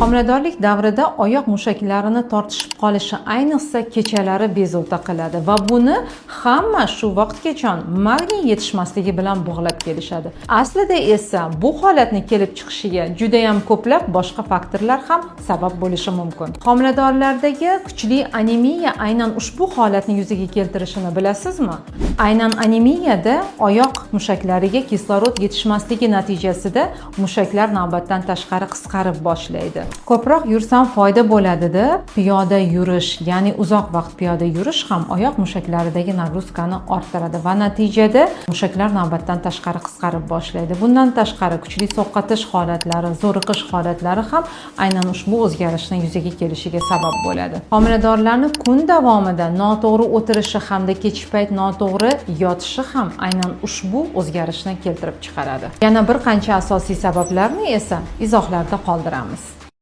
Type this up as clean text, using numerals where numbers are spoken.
Homiladorlik davrida oyoq mushaklarini tortishib qolishi ayniqsa kechalari bezovta qiladi va buni hamma shu vaqtgacha magniy yetishmasligi bilan bog'lab kelishadi. Aslida esa bu holatni kelib chiqishiga judayam ko'plab boshqa faktorlar ham sabab bo'lishi mumkin. Homiladorlardagi kuchli anemiya aynan ushbu holatni yuzaga keltirishini bilasizmi? Aynan anemiyada oyoq mushaklariga kislorod yetishmasligi natijasida mushaklar navbatdan tashqari qisqarib boshlaydi. Ko'proq yursam foyda bo'ladi deb piyoda yurish, ya'ni uzoq vaqt piyoda yurish ham oyoq mushaklaridagi нагрузка ni orttiradi va natijada mushaklar navbatdan tashqari qisqarib boshlaydi. Bundan tashqari, kuchli sovqotish holatlari, zo'riqish holatlari ham aynan ushbu o'zgarishni yuzaga kelishiga sabab bo'ladi. Homiladorlarni kun davomida noto'g'ri o'tirishi hamda kechki payt noto'g'ri yotishi ham aynan ushbu o'zgarishni keltirib chiqaradi. Yana bir qancha asosiy sabablarni esa izohlarda qoldiramiz.